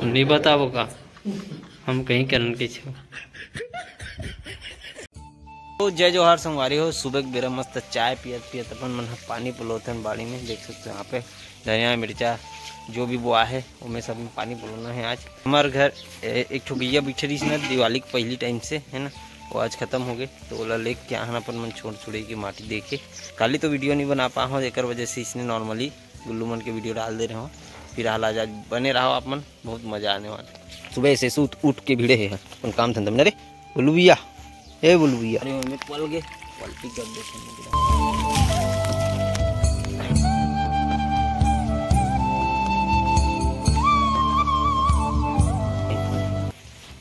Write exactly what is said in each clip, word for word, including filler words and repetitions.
नहीं बताबो का, हम कहीं करन के छो। तो जय जोहार संगवारी हो, सुबह के बेरा मस्त चाय पियत पियत अपन मन ह पानी पलोथन बाड़ी में। देख सकते हो यहाँ पे धनिया, मिर्चा, जो भी बोआ है, ओमे सब में पानी पलोना है आज। हमार घर ए, एक ठो गैया बिछे रहिस ना दिवाली के पहली टाइम से, है ना, वो आज खत्म हो गए, तो ओला लेके आहन अपन मन छोड़ छुड़ई के माटी देके। काली तो वीडियो नहीं बना पाए हो, एकर वजह से इसने normally गुल्लू मन के वीडियो डाल दे रहे हो। फिलहाल आज, आज बने रहो आप मन, बहुत मजा आने वाला है। सुबह से सूत उठ के भिड़े है अपन काम धंधा में। अरे बोलू भैया, ए बोलू भैया। अरे, ओमे पल गे, पलटी कर दे।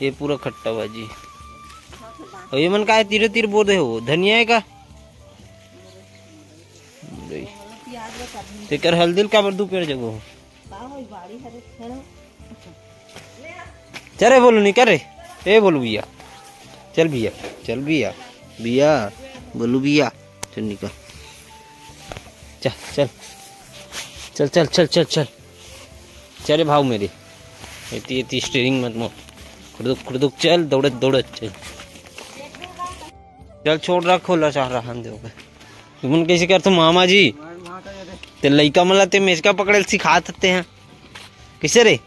ये पूरा खट्टा भाजी। और ये मन का है, तीरे तीर बो दे हो, धनिया है का? तेकर हल्दी ल काबर दू पेड़ जगो हो? चल रे बोलू, निकल रे। ए बोलू भैया, चल भैया, चल भैया, भैया, बोलू भैया, चल निकल, चल, चल, चल, चल, चल, चल, चल। चल रे भाव मेरे, एती एती स्टीयरिंग मत मोड़, खुरदुक खुरदुक चल, दौड़त दौड़त चल। चल छोड़, रख, खोला चाह रहा हम देव। तुमन कैसे करथो मामा जी? ते लइका मन ला ते मेचका पकड़े ल सिखात हते हैं। कैसे रे?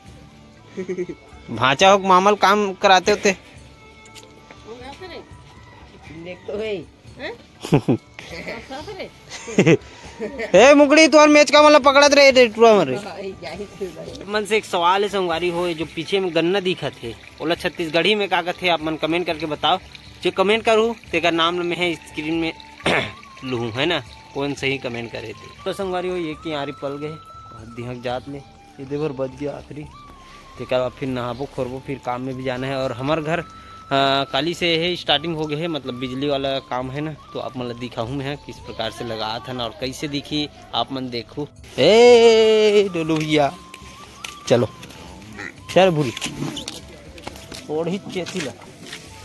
भांचा हो के मामा ल काम कराते होते। देख तो भाई। ए मुकड़ी, तोर मेचका मन ला पकड़त रहे रे टुरा मन रे। मन से एक सवाल है संगवारी हो, ये जो पीछे में गन्ना दिखत है, ओला छत्तीसगढ़ी में का कथे, आप मन कमेंट करके बताओ। जो कमेंट करू तेकर नाम ल मैं स्क्रीन में लूहूँ, है ना, कौन सही कमेंट करे थे। तो संगवारी हो, ये कियारी पल गए, दिहक जात ले, ये देवर बज गया आखिरी। तेकर बाद फिर नहाबो खोरबो, फिर काम में भी जाना है। और हमार घर, अ, काली से यही स्टार्टिंग हो गए है, मतलब बिजली वाला काम है ना, तो आप मन ल दिखाहूँ मैं किस प्रकार से लगात हन और कैसे दिखी, आप मन देखू। ए डोलू भैया, चलो, चल भूरी, ओढ़ी चेती ला,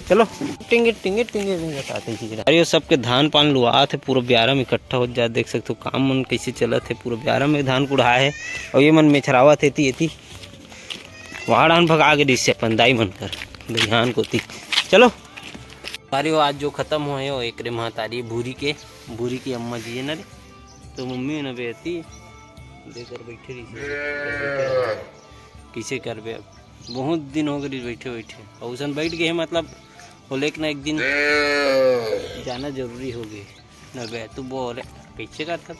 चलो। टिंगे टिंगे टिंगे टिंगे साथ ही खींच रहा। अरे, ये सबके धान पान लुआत है, पूरा ब्यारा में इकट्ठा हो जात। देख सकते हो काम मन कैसे चलत है, पूरा ब्यारा में धान कुढ़ाए है। और ये मन मेछरावत है एती एती, वहाँ डाहन भगा के दिस अपन दाई मन कर दहियान कोती। चलो, अरे, वो आज जो खत्म होए हो एकरे महतारी भूरी के, भूरी की अम्मा जी है ना रे, तो मम्मी ना बेटी देकर बैठे रही, कैसे करबे अब? बहुत दिन हो गए बैठे बैठे, और उसन बैठ गए हैं, मतलब वो लेक ना एक दिन जाना जरूरी हो गए ना बे। तू बोले कैसे करता?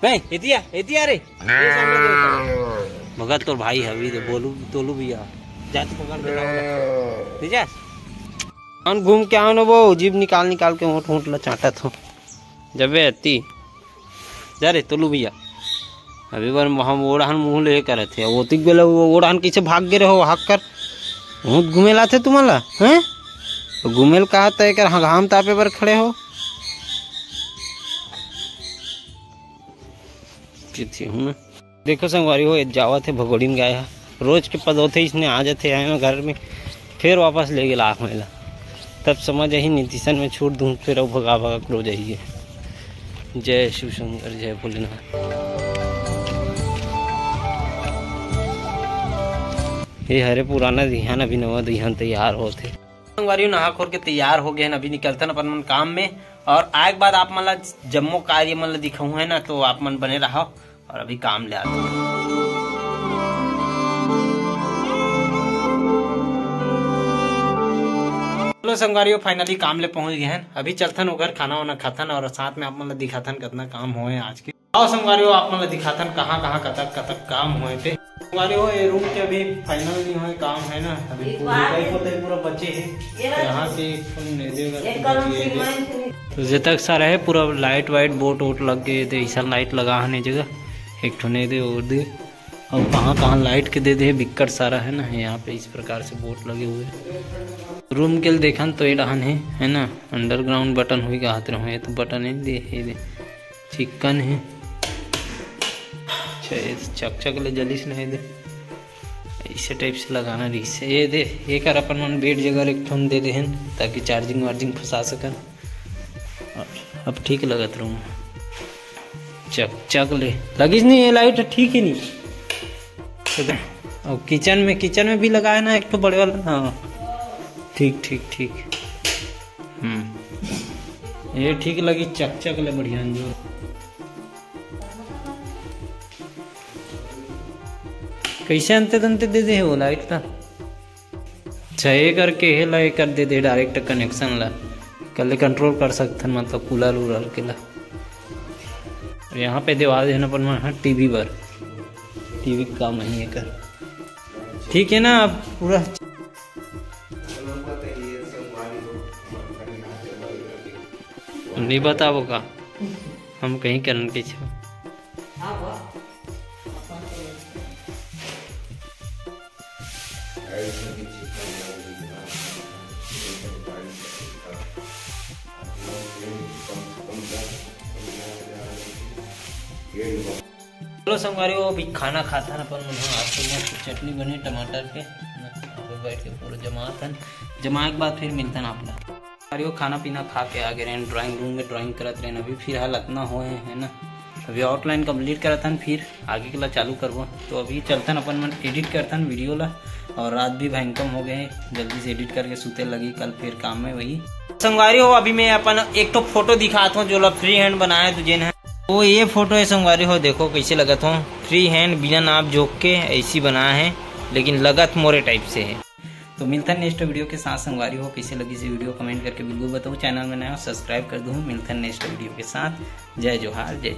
नहीं, एतिया, एतिया रे। भगत तोर भाई हवी दे, बोलू, तोलू भैया। जा तू पकड़ के लाओ। ठीक है? हम घूम के आओ ना वो, जीभ निकाल निकाल के होंठ होंठ ला चाटत हो। जबे अति। जा रे तोलू भैया। अभी बार हम ओढ़ान मुंह ले करत है। वो तिक बेला वो ओढ़ान कैसे भाग गे रहो, हाक कर। होंठ घूमे लाथे तुम्हाला, हैं? तो घूमेल कहा तो एकर घाम तापे बर खड़े हो। किथे हूँ मैं। देखो संगवारी हो, ये जावत है भगोड़ीन गाय है, रोज के पदोथे इसने आ जाते हैं ना घर में, फिर वापस ले गेला आँख मेला। तब समझ यही नीतिशन में छूट दूँ, फिर वो भगा भगा के रोज आइए। जय शिव शंकर, जय भोलेनाथ। ये हरे पुराना दिहान, अभी नवा दिहान तैयार होत है। संगवारी हो, नहा खोर के तैयार हो गए हैं, अभी निकलतन अपन मन काम में। और आए के बाद आप मन ला जम्मो कार्य मन ला दिखाऊं है ना, तो आप मन बने रहो। और अभी काम ले आते हैं। चलो संगवारी हो, finally काम ले पहुंच गए हैं। अभी चलथन ओकर खाना वाना खाथन और साथ में आप मन ला दिखाथन कितना काम होए आज के। आओ संगवारी हो, आप मन ला दिखाथन कहाँ कहाँ कतक कतक काम होए थे। संगवारी हो, ये रूम के अभी final नहीं होए काम है ना, अभी एक पूरा बार एक होते पूरा बचे हैं। ये तो यहाँ से एक ठो ने देगा, एक कलम ये से दे। मैं तो जेतक सारा है पूरा लाइट वाइट बोर्ड वोट लग गए थे, ऐसा लाइट लगा है नहीं जगह, एक ठो ने दे और दे। और कहाँ कहाँ लाइट के दे दे बिक्कट सारा है ना, यहाँ पे इस प्रकार से बोर्ड लगे हुए हैं। रूम के लिए देखन तो ये डहन है, है ना, underground button हुई कहा रहो, ये तो button है दे, ये दे। चिकन है। अच्छा, ये तो चक चक ले जलिस नहीं दे। ऐसे type से लगाना रही से। ये दे, ये कर अपन मन बेड जगह एक ठन दे देहन, ताकि charging वार्जिंग फंसा सकन। और अब ठीक लगत रहूँ। चक चक ले लगिस नहीं, ये लाइट ठीक ही नहीं। और किचन में, किचन में भी लगाए ना एक ठो बड़े वाला। हाँ, ठीक ठीक ठीक। हम्म, ये ठीक लगी, चक चक ले बढ़िया अंजोर। कैसे अंते तंते दे दे हे वो लाइट ला। अच्छा, ये करके हे ला, ये कर दे दे डायरेक्ट कनेक्शन ला, कल कंट्रोल कर सकथन, मतलब कूलर उलर के ला। और यहाँ पे देवा दे ना अपन मन ह टीवी बर, टीवी के काम ही एकर। ठीक है ना, अब पूरा नहीं बताबो का, हम कहीं करन के छो। चलो संगवारी हो, अभी खाना खाथन अपन मन ह। आज तो मस्त चटनी बने टमाटर के, अभी बैठ के पूरा जमाथन, जमाए के बाद फिर मिलथन आप ला। संगवारी हो, खाना पीना खा के आ गए रहन ड्राइंग रूम में, ड्राइंग करत रहन। अभी फिलहाल अतना होए है ना, अभी आउटलाइन कंप्लीट करत हन, फिर आगे के ला चालू करबो। तो अभी चलथन अपन मन एडिट करथन वीडियो ला, और रात भी भयंकम हो गए, जल्दी से एडिट करके सुते लगी, कल फिर काम में वही। संगवारी हो, अभी मैं अपन एक ठो फोटो दिखात हूँ जो ला फ्री हैंड बनाए तो जेन है। तो ये फोटो है संगवारी हो, देखो कैसे लगत हो, फ्री हैंड बिना नाप जोख के ऐसी बनाए है, लेकिन लगत मोरे टाइप से है। तो मिलथन नेक्स्ट वीडियो के साथ संगवारी हो। कैसे लगी से वीडियो कमेंट करके बिल्कुल बताओ, चैनल में नया हो सब्सक्राइब कर दो। मिलथन नेक्स्ट वीडियो के साथ। जय जोहार, जय